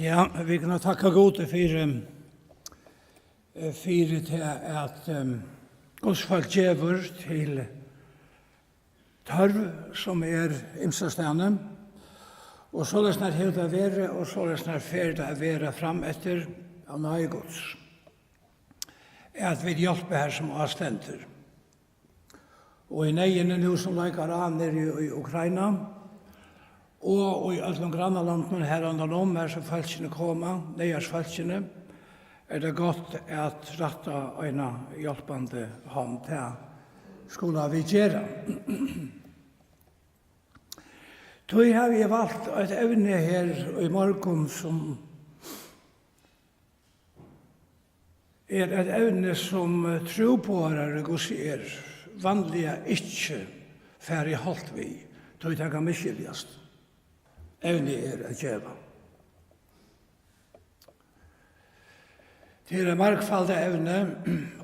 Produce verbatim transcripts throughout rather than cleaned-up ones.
Ja, vit kunnu takka Gudi fyri, eh, fyri tað, at, ehm, Guds fólk gevur til tørv, sum er ymsastaðni, og soleiðis nær hevur tað verið, og soleiðis nær fer tað at vera fram eftir av náði Guds, at vit hjálpa har, sum á stendur. Og í neyðini nú, sum leikar á niðri í, í Ukraina, og í øllum grannalandunum her rundan um, har sum fólkini koma, neyðarsfólkini, er tað gott at rætta eina hjálpandi hond. Tað skulu vit gera. Tí havi eg valt eitt evni her í morgun, sum er eitt evni, sum, eh, trúboðarar, hvussu er, vanliga ikki fara í holt við, tí tað kann misskiljast. Evnið er at geva. Tað er eitt margfaldað evni,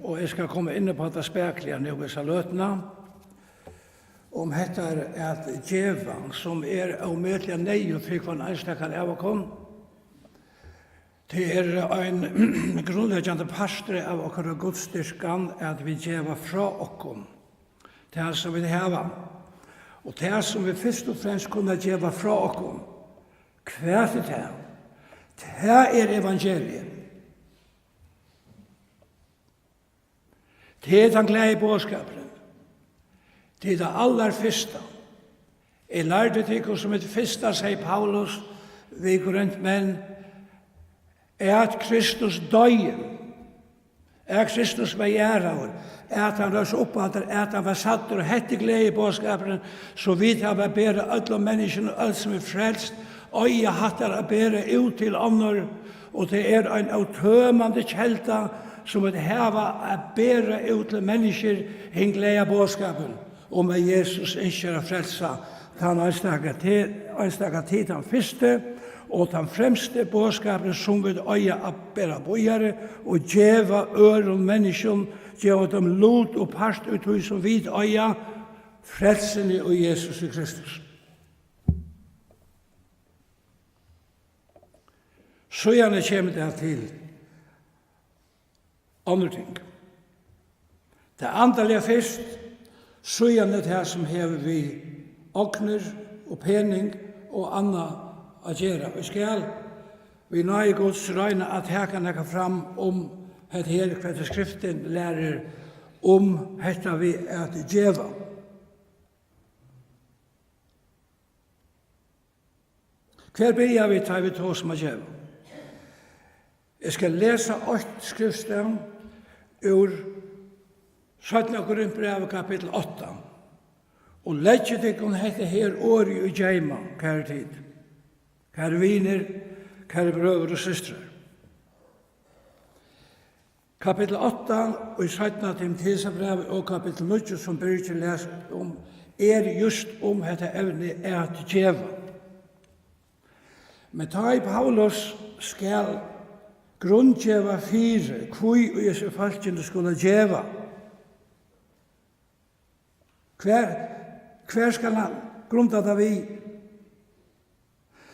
og eg skal koma inn á tað spakuliga nú hesa løtuna, um hetta er at geva, sum er ómetaliga neyðugt fyri hvønn einstakan av okkum. Tað er ein grundleggjandi partur av okkara gudsdyrkan, at vit geva frá okkum tað, sum vit hava, og tað, sum vit fyrst og fremst kunnu geva frá okkum. Hvat er tað? Tað er evangeliið. Tað er tann glaði boðskapurin. Tað er tað allarfyrsta. Eg lærdi tykkum, sum eitt fyrsta, segði Paulus við Korintmenn, at Kristus doyði, at Kristus var jarðaður, at hann reis upp aftur, at hann var sæddur, og hetta er gleðiboðskapurin, so vit hava at bera øllum menniskjum, øll sum er frelst, eiga hatta at bera út til onnur, og tað er ein ótømandi kelda, sum vit hava at bera út til menniskjur, hin gleðiboðskapur um, at Jesus ynskir at frelsa tann einstaka, te-, einstaka, til tann fyrsti og tann fremsti boðskapurin, sum vit eiga at bera víðari og geva øðrum menniskjum, geva teimum lut og part í tí, sum vit eiga, frelsuni í Jesusi Kristus. Síðani kemur tað til onnur ting. Tað andaliga fyrst, síðani tað, sum hevur við ognir og pening og annað at gera. Eg skal við náði Guds royna at taka nakað fram um hetta her, hvat Skriftin lærir um hetta við at geva. Hvar byrja vit, tá vit tosa um at geva? Eg skal lesa eitt skriftstað úr seinna Korintbrævi, kapittul átta. Og leggið tykkum hetta her orðið í geyma, kæru tit, kæru vinir, kæru brøður og systrar. Kapittul átta í seinna Timoteusarbrævi og kapittul níggju, sum Birgir las um, er júst um hetta evnið at geva. Men tá ið Paulus skal grundgeva fyri, hví ið hesi fólkini skulu geva, Hvar, hvar skal hann grunda tað við?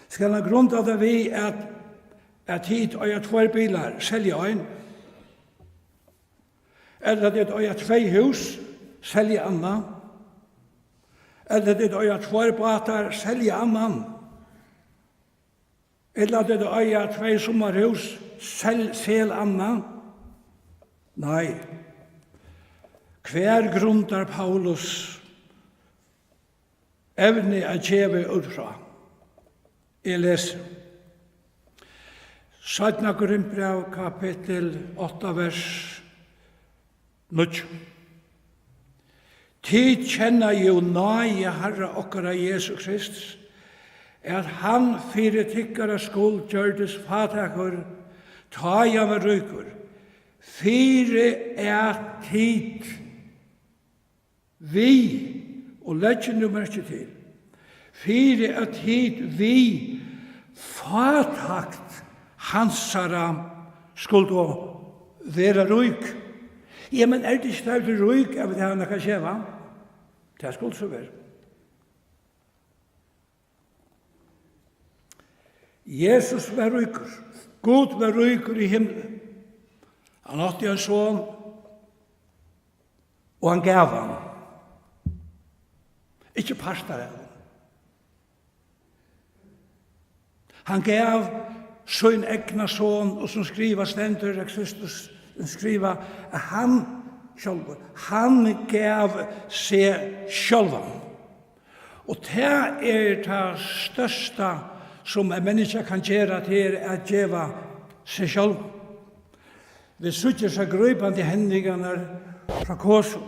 Skal hann grunda tað við, at, at tit eiga tveir bilar, selja ein? Ella tit eiga tvey hús, selja annað? Ella tit eiga tveir bátar, selja annan? Ella tit eiga tvey summarhús, sel, sel annað? Nei. Hvar grundar Paulus evnið at geva út frá? Eg lesi. Seinna Korintbræv, kapittul átta, vers níggju. Tit kenna jú náði Harra okkara Jesu Krists, at hann fyri tykkara skuld gjørdist fátækur, tá ið hann var ríkur, fyri at tit við, og leggið nú merki til, fyri at tit við fátækt hansara skuldu vera rík. Ja, men er tað ikki, tá ið rík, at vit hava nakað at geva? Tað skuldi so vera. Jesus var ríkur. Gud var ríkur í himli. Hann átti ein son, og hann gav hann. Ikki partar av honum. Hann gav sín egna son, og sum skrivað stendur, at Kristus skriva, at hann sjálvur, hann gav seg sjálvan. Og tað er tað størsta, sum ein menniskja kann gera, tað er at geva seg sjálvan. Vit síggja so grípandi hendingarnar frá Kosum.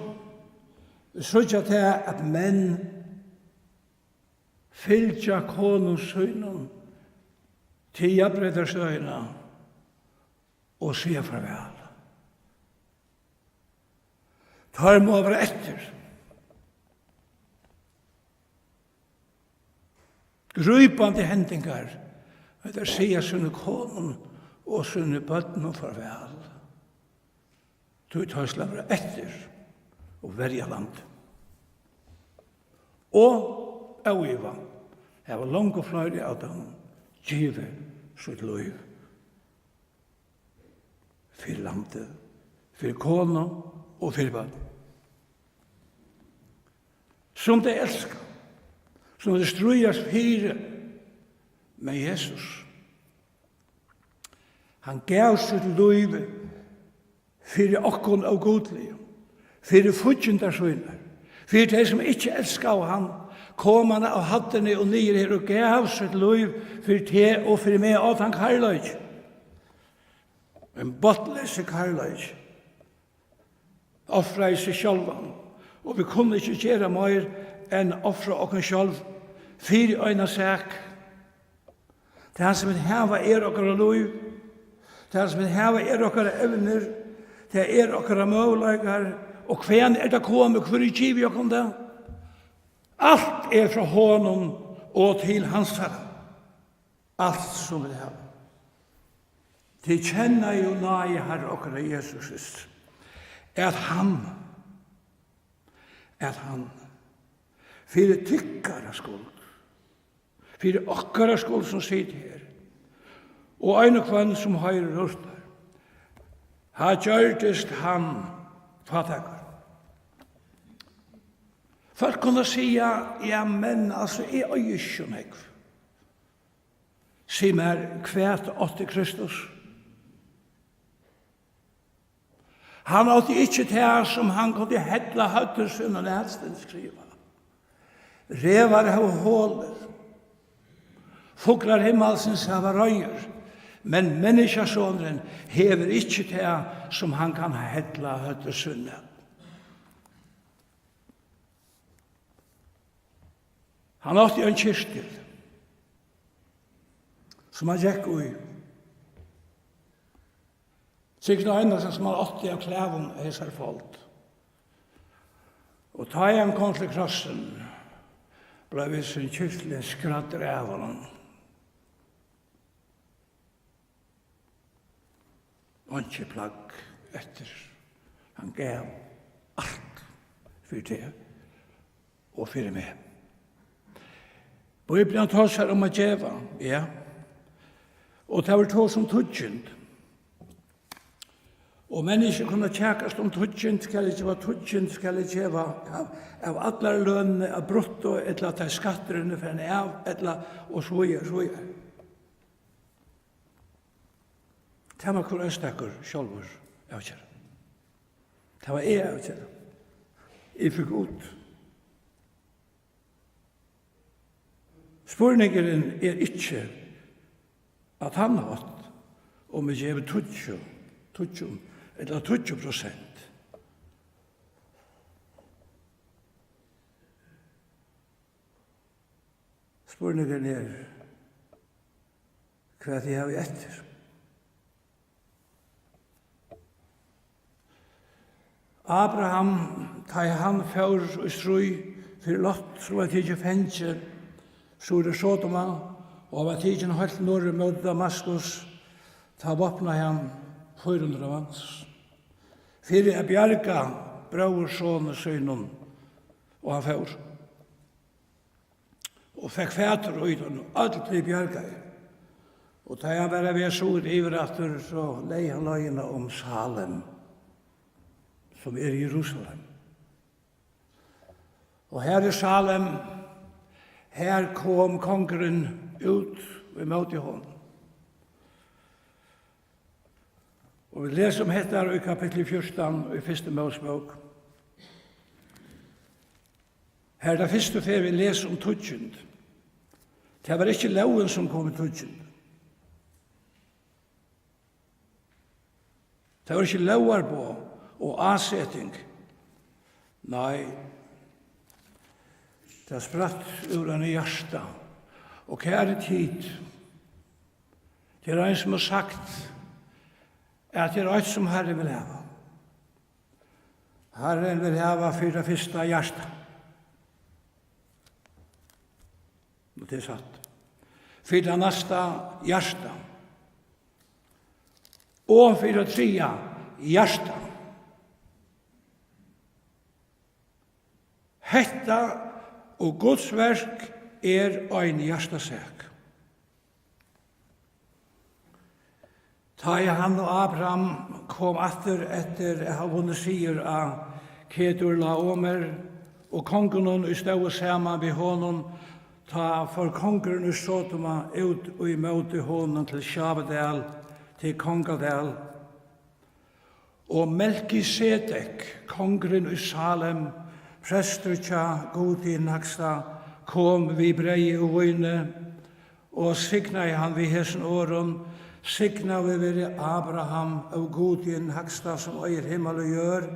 Vit síggja tað, at menn fylgja konum sínum til jarðbreytarstøðina og siga farvæl. Teir mugu vera eftir. Grípandi hendingar, at teir siga sínum konum og sínum børnum farvæl. Tí teir skulu vera eftir og verja landið. Og óivað hava longu fleiri av teimum givið sítt lív fyri landið, fyri konu og fyri børn, sum tey elska, sum tey stríðast fyri. Men Jesus, hann gav sítt lív fyri okkum ógudligu, fyri fíggindar sínar, fyri tey, sum ikki elskaðu hann, kom hann av hæddini og niður her og gav sítt lív fyri teg og fyri meg, á tann kærleiki, ein botnleysur kærleiki, ofraði seg sjálvan, og vit kunnu ikki gera meir enn ofra okkum sjálv fyri eina sak. Tað, sum vit hava, er okkara lív. Tað, sum vit hava, er okkara evnir. Tað er okkara møguleikar. Og hvaðani er tað komið? Hvør hevur givið okkum tað? Alt er frá honum og til hansara. Alt, sum vit hava. Tit kenna jú náði Harra okkara Jesu Krists, at hann, at hann fyri tykkara skuld, fyri okkara skuld, sum sita her, og ein og hvønn, sum hoyrir og lurtar, har gjørdist hann fátækur. Fólk kunnu siga: Ja, men, altso, eg eigi ikki so nógv. Sig mær, hvat átti Kristus? Hann átti ikki tað, sum hann kundi hella høvdi sínum at, stendur skrivað. Revar hava holur, fuglar himmalsins hava reiður, men Menniskjusonurin hevur ikki tað, sum hann kann hella høvdi sínum at. Hann átti ein kyrtil, sum hann gekk í. Sikkurt tað einasta, sum hann átti av klæðum hesar fold. Og tá ið hann kom til krossin, bleiv hesin kyrtilin skræddur av honum. Einki plagg eftir. Hann gav alt fyri teg og fyri meg. Bíblian tosar um at geva, ja. Og tað verður tosað um tíggjund. Og menniskju kunnu kjakast um tíggjund, skal eg geva tíggjund, skal eg geva av, av allari lønini, av brutto, ella tá skatturin er farin av, ella og so víðari, so víðari. Tað má hvør einstakur sjálvur avgera. Tað má eg avgera. Eg fekk út. Spurningurin er ikki á tann hátt, um eg gevi tíggju, tíggju ella tíggju prosent. Spurningurin er, hvat eg havi eftir. Abraham, tá ið hann fór í stríð fyri Lot, sum var tikin fangi suður í Sodoma, og hann var tikin heilt norður móti Damaskus, tá vápnaði hann fýra hundrað mans fyri at bjarga bróðursoni sínum, og hann fór. Og fekk fatur í teimum, øll blivu bjargaði. Og tá hann var við suður yvir aftur, so legði hann leiðina um Salem, sum er Jerusalem. Og her í Salem, her kom kongurin út ímóti honum. Og vit lesa um hetta í kapitli fjúrtan í fyrstu Mósebók. Her er tað fyrstu ferð, vit lesa um tíggjund. Tað var ikki lógin, sum kom í tíggjund. Tað var ikki lógarboð og áseting. Nei, tað spratt úr einum hjarta. Og kæri tit, tað er ein, sum hevur sagt, at tað er eitt, sum Harrin vil hava. Harrin vil hava fyri tað fyrsta hjarta. Og tað er satt. Fyri tað næsta hjarta. Og fyri tað triðja hjarta. Hetta og Guds verk er ein hjartasak. Tá ið hann og Abraham kom aftur eftir at hava vunnið sigur á Kedorlaomer og kongunum, ið stóðu saman við honum, tá fór kongurin í Sodoma út ímóti honum til Sjávedal, til Kongadal. Og Melkisedek, kongurin í Salem, prestur hjá Gudi hinn hægsta, kom við breyði og víni, og signaði hann við hesum orðum: Signaður veri Abraham av Gudi hinn hægsta, sum eigur himmal og jørð.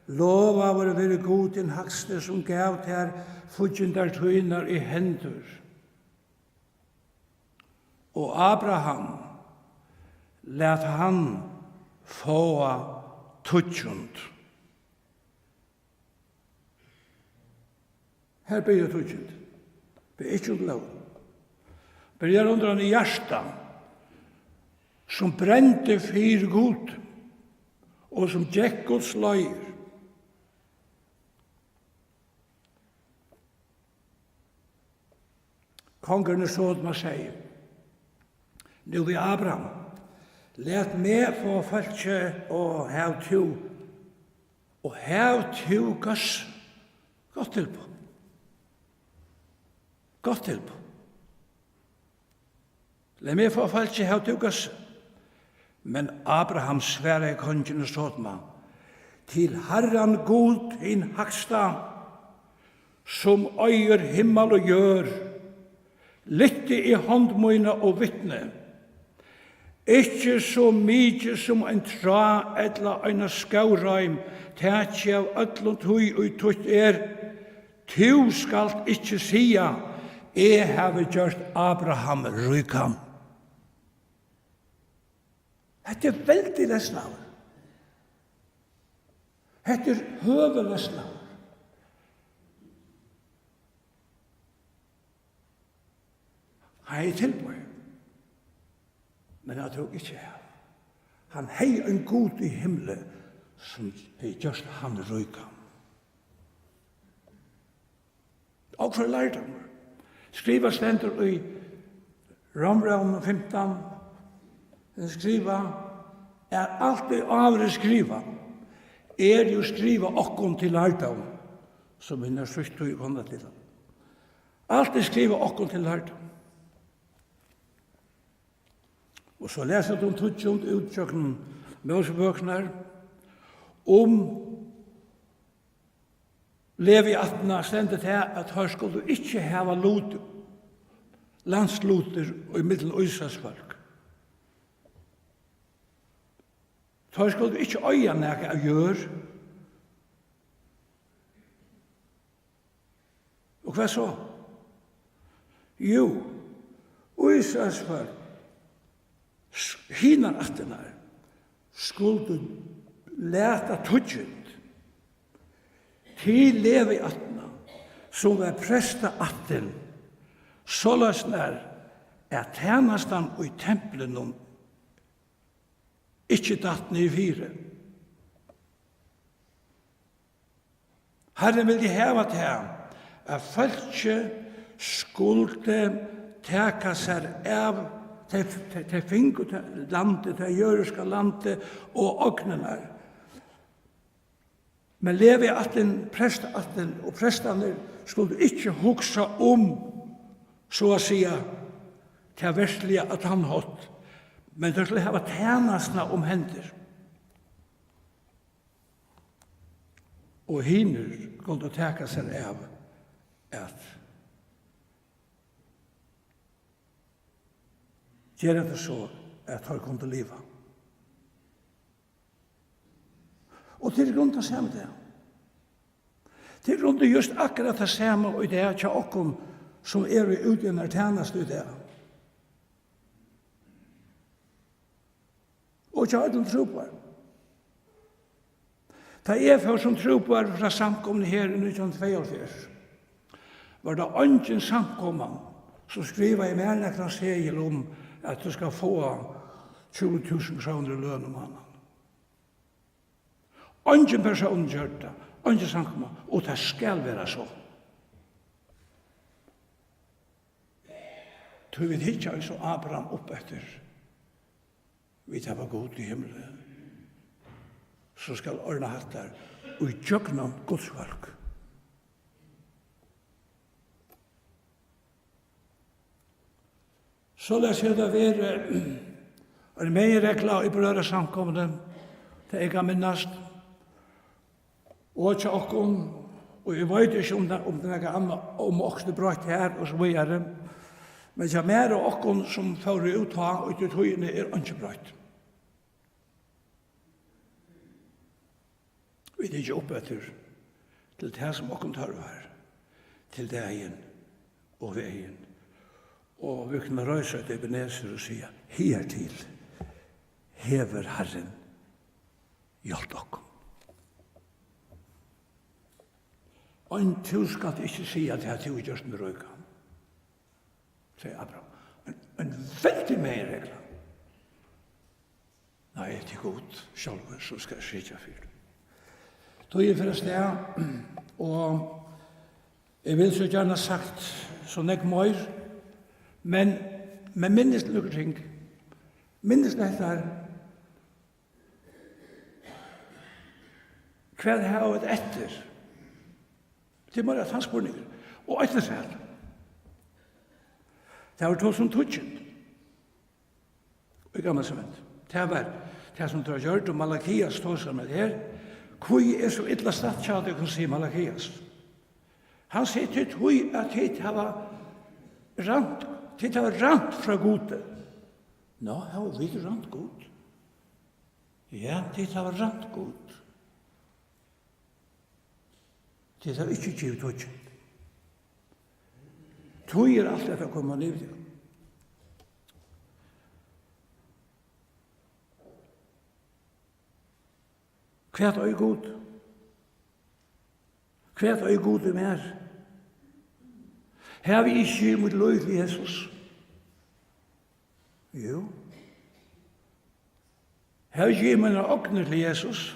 Lovaður veri Gudi hinn hægsti, sum gav tær fíggindar tínar í hendur. Og Abraham læt hann fáa tíggjund. Her byrjar tíggjund. Byrjar ikki undir lóg. Byrjar undir einum hjarta, sum brendi fyri Gud, og sum gekk Guds leiðir. Kongurin í Sodoma segði nú við Abraham: Lat meg fáa fólkið, og hav tú, og hav tú góðs. Gott tilboð. Gott tilboð. Lat meg fáa fólkið, hav tú góðs. Men Abraham svaraði konginum í Sodoma: Til Harran Gud hinn hægsta, sum eigur himmal og jørð, lyfti eg hond mína og vitni, ikki so mikið sum ein trá ella eina skóreim taki av øllum tí, ið títt er, tú skalt ikki siga: Eg havi gjørt Abraham ríkan. Hetta er veldig lesnaður. Hetta er høvuðlesnaður. Hann hevði tilboð, men hann tók ikki av. Hann hevði ein Gud í himli, sum hevði gjørt hann ríkan. Og hvør lærdómur? Skrivað stendur í Rómbrævinum fimtan, skrivað, at alt ið áður er skrivað, er jú skrivað okkum til lærdóm, sum hinar síðstu tíð koma til. Alt er skrivað okkum til lærdóm. Og so lesa vit um tíggjund út gjøgnum Mósebøkurnar, um Leviatnar stendur tað, at teir skuldu ikki hava lut, landslutir í millum Ísraels fólk. Teir skuldu ikki eiga nakað av jørð. Og hvat so? Jú, Ísraels fólk, s-, hinar ættirnar, skuldu lata tíggjund til Leviatnar, sum var prestaættin, soleiðis nær at tænastan í templinum ikki datt niður fyri. Harrin vildi hava tað, at fólkið skuldi taka sær av Tey, tey, tey fingu tað landið, tað jødiska landið og ognirnar. Men Leviættin, prestaættin og prestarnir skuldu ikki hugsa um, so at siga, tað verðsliga á tann hátt, men teir skuldu hava tænastuna um hendur. Og hinir skuldu taka sær av at gera tað so, at teir kundu liva. Og tað er í grund tað sama í dag. Tað er í grund júst akkurát tað sama í dag hjá okkum, sum eru úti í einari tænastu í dag. Og hjá øllum trúboðum. Tá eg fór sum trúboðari frá samkomuni her í nítjan hundrað og tveyoghálvfjerðs, var tað eingin samkoma, sum skrivaði mær nakran seðil um, at tú skal fáa tjúgu túsund krónur í løn um mánaðin. Eingin persónur gjørdi tað, eingin samkoma, og tað skal vera so. Tí vit hyggja eins og Abraham upp eftir. Vit hava Gud í himli, sum skal ordna hatta í gjøgnum Guds fólk. Soleiðis hevur tað verið ein meginregla í brøðrasamkomuni, tað eg kann minnast. Og hjá okkum, og eg veit ikki, um tað, um tað er nakað annað, um okkurt er broytt her og so víðari, men hjá mær og okkum, sum fóru út tá, og í tí tíðini, er einki broytt. Vit hyggja upp eftir til tað, sum okkum tørvar til dagin og vegin. Og vit kunnu reisa eitt Ebenezer og siga: Higartil hevur Harrin hjálpt okkum. Ein, tú skalt ikki siga, at tú hevur gjørt meg ríkan, segði Abraham. Ein, ein veldig meginregla. Nei, tað er Gud sjálvur, sum skal syrgja fyri. Tíðin fer avstað, og eg vil so gjarna sagt so nógv meir, men, men minnist nøkur ting. Minnist hetta her. Hvat hava vit eftir? Tað er meira tann spurningur. Og eftir hvat? Tað var tosað um tíggju í Gamla Testamenti. Tað var tað, sum teir gjørdu, og Malakias tosar um hetta her. Hví er so illa statt hjá tykkum, sigur Malakias. Hann sigur: Tí at tit hava rænt, tit hava rænt frá Gudi. Ná, hava vit rænt Gud? Ja, tit hava rænt Gud. Tit hava ikki givið tíggjuna. Tí er alt hetta komið niður til. Hvat eigur Gud? Hvat eigur Gud í mær? Havi eg ikki givið mítt lív til Jesus? Jú. Havi eg givið mínar ognir til Jesus?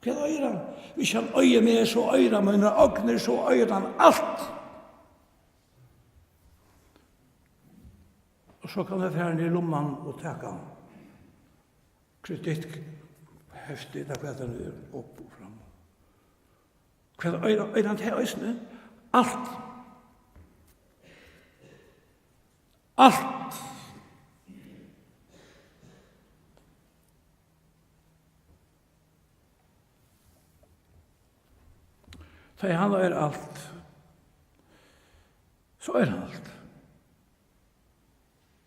Hvat eigur hann? Hvis hann eigur meg, so eigur hann mínar ognir, so eigur hann alt. Og so kann eg fara niður í lumman og taka kredittkort, hvat tað nú er, upp og fram. Hvat eigur, eigur hann tað eisini? Alt. Alt. Tá ið hann eigur alt, so eigur hann alt.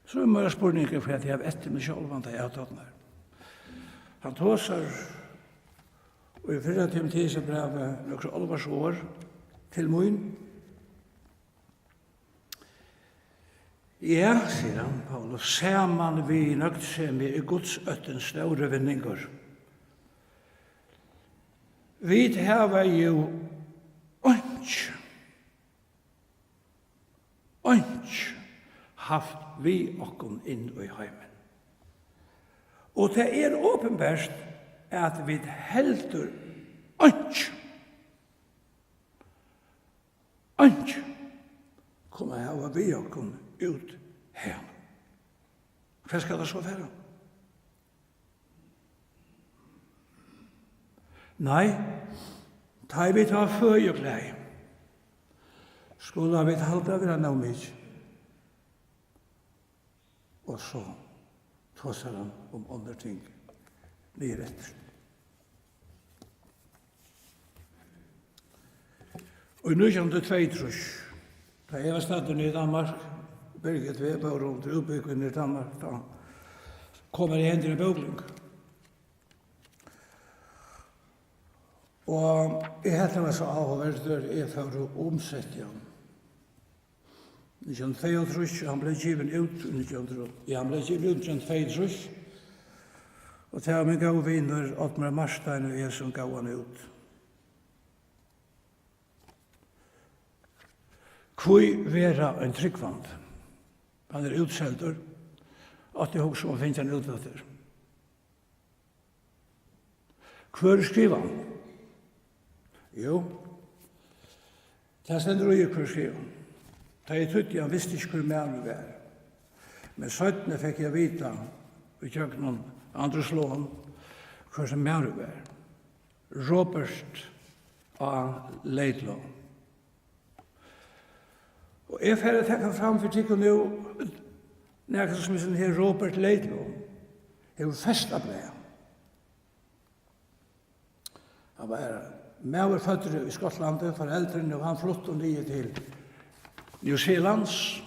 So er meira spurningur, hvat eg havi eftir meg sjálvan, tá eg havi tað nær. Hann tosar í fyrra Timoteusarbrævi nøkur álvarsorð til mín. Ja, sigur hann, Paulus, saman við nøgdsemi er gudsóttin stórur vinningur. Vit hava jú einki einki havt við okkum inn í heimin. Og tað er opinbert, at vit heldur einki, einki kunnu hava við okkum út haðani. Hvar skal tað so fara? Nei, tá ið vit hava føðiklæði, skulu vit halda vera nóg mikið. Og so tosar hann um onnur ting niðureftir. Og í nítjan hundrað og tveyogtrýss, tá eg var staddur niðri í Danmark, Birgit og eg vóru undir útbúgving niðri í Danmark, tá kom eg í hendur á ein bókling. Og eg helt, hann var so áhugaverdur, eg fór og umsetti hann. Nítjan hundrað og tveyogtrýss, hann bleiv givin út í nítjan hundrað, ja, hann bleiv givin út nítjan hundrað og tveyogtrýss, og tað var mín góði vinur Oddmar Marstein og eg, sum góvu hann út. Hví vera ein trúgvandi? Hann er útseldur. Átti at hugsa um at fingið hann út aftur. Hvør skrivar hann? Jú, tað stendur í, hvør skrivar hann. Tá eg týddi hann, visti eg ikki, hvør maðurin var. Men seinni fekk eg at vita, ígjøgnum Andrés Lohm, hvør sum maðurin var. Robert A. Laidlaw. Og eg fari at taka fram fyri tykkum nú, nakað sum hesin her Robert Laidlaw hevur fest á blað. Hann var maður føddur í Skotlandi, foreldrini, og hann flutti niður til New Zealands,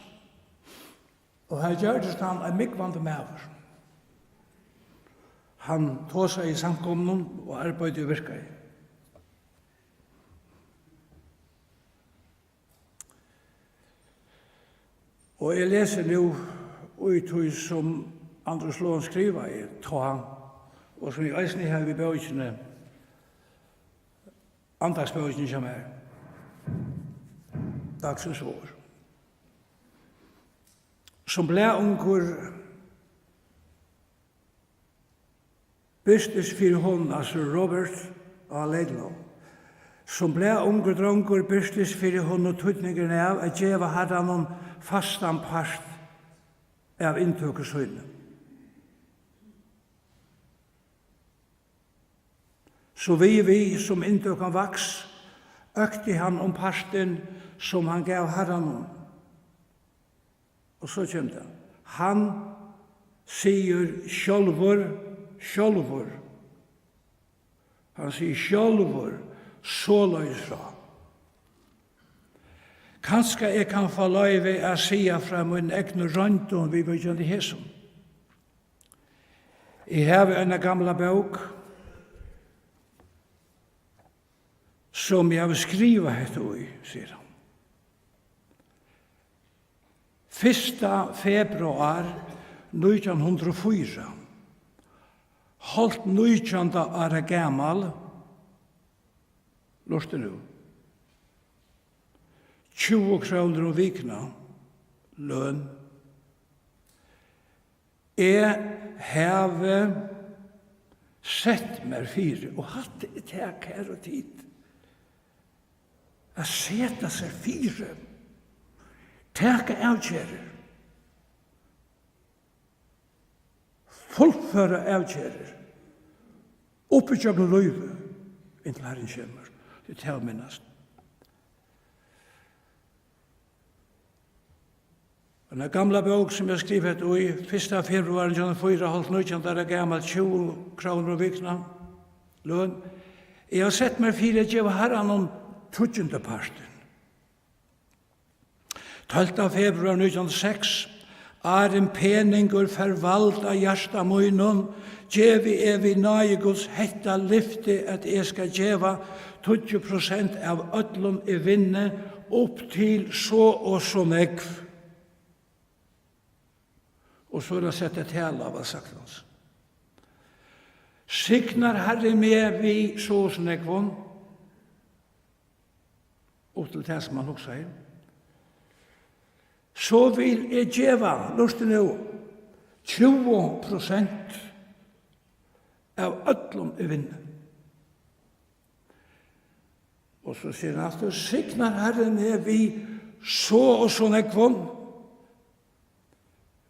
og har gjørdist hann ein múgvandi maður. Hann tosaði í samkomunum og arbeiddi og virkaði. Og eg lesi nú í tí, sum Andrés Lohm skrivaði tá, og sum eg eisini havi í bókini, andagsbókini hjá mær, Dagsins Orð. Sum blaðungur birtist fyri honum, altso Robert A. Laidlaw, sum blaðungur drongur birtist fyri honum týdningurin av at geva Harranum fastan part av inntøku síni. So við, við sum inntøkan vaks, økti hann um partin, sum hann gav Harranum. Og so kemur tað. Hann sigur sjálvur, sjálvur. Hann sigur sjálvur soleiðis frá. Kanska eg kann fáa loyvi at siga frá mínum egnu royndum viðvíkjandi hesum. Eg havi eina gamla bók, sum eg havi skrivað hetta í, sigur hann. Fyrsta februar nítjan hundrað og fýra, hálvt nítjanda ára gamal, lurta nú, tjúgu krónur um vikuna, løn. Eg havi sett mær fyri, og hatta er tað, kæru tit, at seta sær fyri, taka avgerðir, fullføra avgerðir, upp ígjøgnum lívið, inntil Harrin kemur. Tað er tað at minnast. Eina gamla bók, sum eg skrivaði hetta í, fyrsta februar nítjan hundrað og fýra, hálvt nítjan ára gamal, tjúgu krónur um vikuna, løn. Eg havi sett mær fyri at geva Harranum tíggjundapartin. Tólvta februar nítjan hundrað og seks, áðrenn peningur fær vald á hjarta mínum, gevi eg við náði Guds hetta lyfti, at eg skal geva tíggju prosent av øllum eg vinni, upp til so og so nógv. Og so er tað sett at tala av Saklans. Signar Harrin meg við so og so nógvum, upp til tað, sum hann hugsaði, so vil eg geva, lurta nú, tjúgu prosent av øllum eg vinni. Og so sigur hann aftur, signar Harrin meg við so og so nógvum,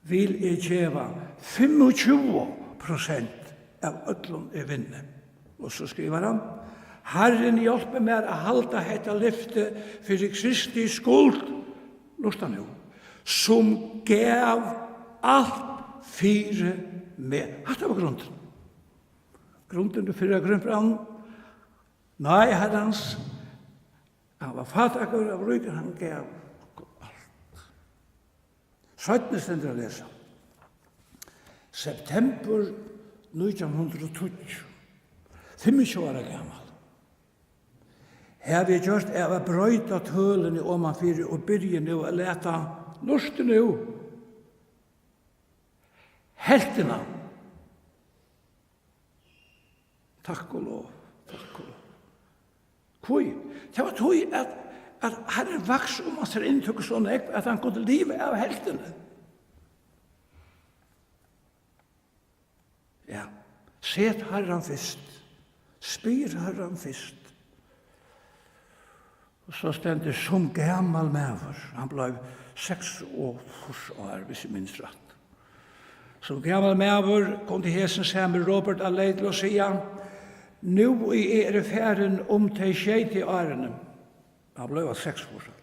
vil eg geva Fimmogtjúgu prosent av øllum er vinnið. Og so skrivar hann: Harrin hjálpi mær at halda hetta lyfti fyri Kristi skuld, lurta nú, sum gav alt fyri meg. Hatta var grundin. Grundin í fyrra Korintbrævinum: Nei, Harrans, hann var fátækur, hann var ríkur, hann gav okkum alt. Seinni stendur at lesa. Septembur nítjan hundrað og tíggju. Fimmogtjúgu ára gamal. Havi eg gjørt av at broyta tølini omanfyri og byrji nú at lata, lurta nú, helvtina. Takk og lov, takk og lov. Hví? Tað var tí, at, at Harrin vaks um at sær inntøku so nógv, at hann kundi liva av helvtini. Ja, set Harran fyrst. Spyr Harran fyrst. Og so stendur, sum gamal maður, hann bleiv seksogfýrs ár, hvis eg minnist rætt. Sum gamal maður kundi hesin sami Robert Laidlaw siga: Nú ið eg eri farin um tey sjeyogtretivu árini, hann bleiv alt seksogfýrs ár,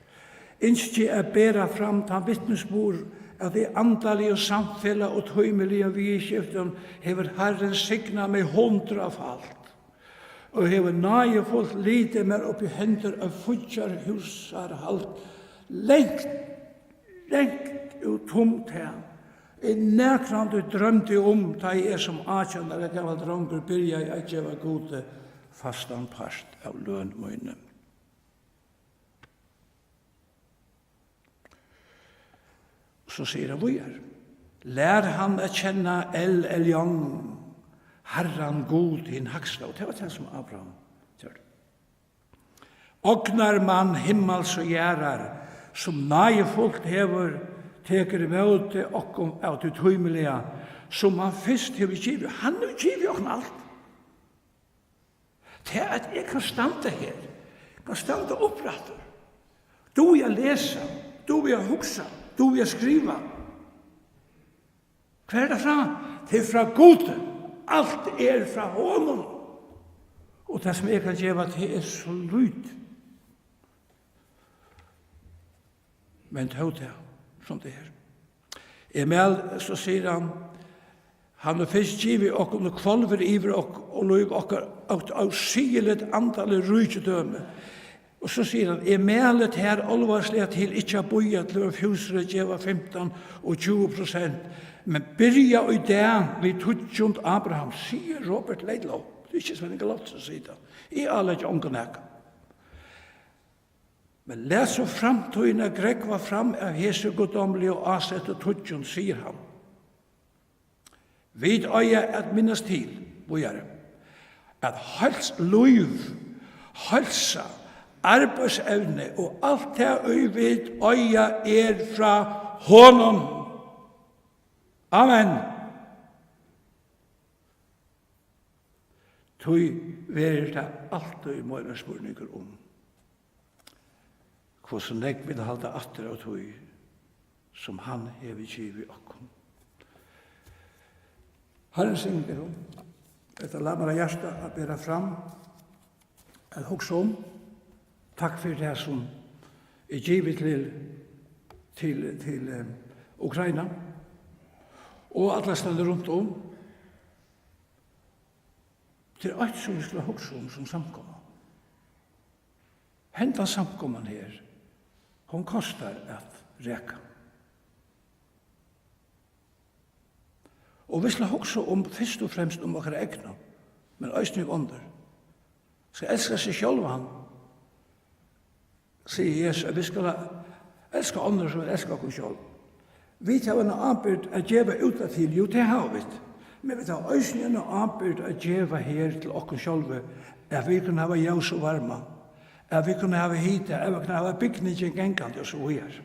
ynski eg at bera fram tann vitnisburð, at tað andaliga samfelag og tímiliga viðurskiftum hevur Harrin signað meg hundraðfalt. Og hevur náðifult litið mær upp í hendur av fíggjarhúsarhald, langt, langt út um tað, eg nakrantíð droymdi um, tá eg sum átjan ára gamal drongur byrjaði at geva Gudi fastan part av løn míni. So sigur hann víðari: Lær hann at kenna El Elyon, Harran Gud hin hægsta. Og tað var tað, sum Abraham gjørdi. Ognarmann himmals og jarðar, sum náðifult hevur, tekur ímóti okkum av tí tímiliga, sum hann fyrst hevur givið. Hann hevur givið okkum alt. Tað, at eg kann standa her, kann standa upprættur, dugi at lesa, dugi at hugsa, dugi at skriva. Hvar er tað frá? Tað er frá Gudi. Alt er frá honum. Og tað, sum eg kann geva, tað er so lítið. Men tó tað, sum tað er. Eg mæl, so sigur hann, hann hevur fyrst givið okkum og hvolvir yvir ok-, og lív okkara, eitt ósigiligt andaligt ríkidømi. Og so sigur hann: Eg mæli tær álvarsliga til ikki at bíða til tú ert fúsur at geva fimtan og tjúgu prosent, men byrja í dag við tíggjund Abrahams, sigur Robert Laidlaw. Tað er ikki Svenningur Lotsen sum sigur tað. Eg áleggi ongum nakað. Men lat so framtíðina grógva fram av hesi guddómligu ásettu tíggjund, sigur hann. Vit eiga at minnast til, víðari, at heils-, lív, heilsa, arbeiðsevni og alt tað, ið vit eiga, er frá honum. Amen. Tí verður tað altíð meira spurningur um, hvussu nógv vit halda aftur av tí, sum hann hevur givið okkum. Harrin signi tykkum. Hetta læt mær á hjarta at bera fram, at hugsa um. Takk fyri tað, sum er givið til, til, til, eh, Ukraina og allastaðni runt um. Tað er eitt, sum vit skulu hugsa um sum samkoma. Hendan samkoman her, hon kostar at reka. Og vit skulu hugsa um, fyrst og fremst um okkara egnu, men eisini um onnur. Skal elska seg sjálvan, sigur Jesus, at vit skulu elska onnur sum vit elska okkum sjálv. Vit hava eina ábyrgd at geva út aftur, jú, tað hava vit. Men vit hava eisini eina ábyrgd at geva her til okkum sjálvi, at vit kunnu hava ljós og varma, at vit kunnu hava hita, at vit kunnu hava bygningin gangandi og so víðari.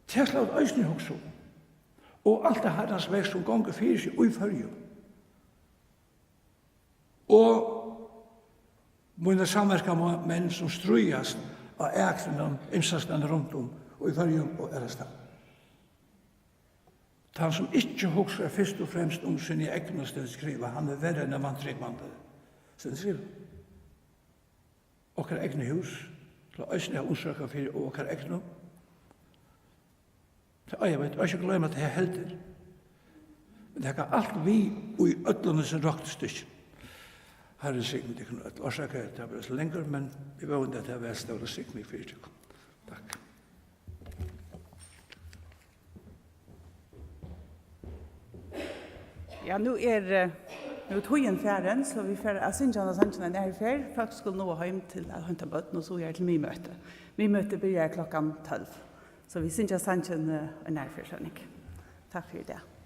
Tað skulu vit eisini hugsa um. Og alt tað Harrans verk, sum gongur fyri seg í Føroyum. Og mínar samverkamenn, sum stríðast á akrinum ymsastaðni runt um í Føroyum og aðrastaðni. Tann, sum ikki hugsar fyrst og fremst um síni egnu, stendur skrivað, hann er verri enn ein vantrúgvandi, stendur skrivað. Okkara egnu hús, til eisini at umsøkja fyri, og okkara egnu. Tað eiga vit ikki at gloyma, tað heldur. Men taka alt við í øllum hesum roknistykkjum. Harrin signi tykkum øll. Orsaka, at tað var so langt, men eg vóni, at tað var stóra signing fyri tykkum. Takk. Ja, nú er, eh, nú er tíðin farin, so vit fara at syngja handa sangin ein aðru ferð. Fólk skulu náa heim til at heinta børn og so er til miðmøti. Miðmøtið byrjar klokkan tólv. So vit syngja sangin, eh, ein aðru ferð, Svanning. Takk fyri í dag.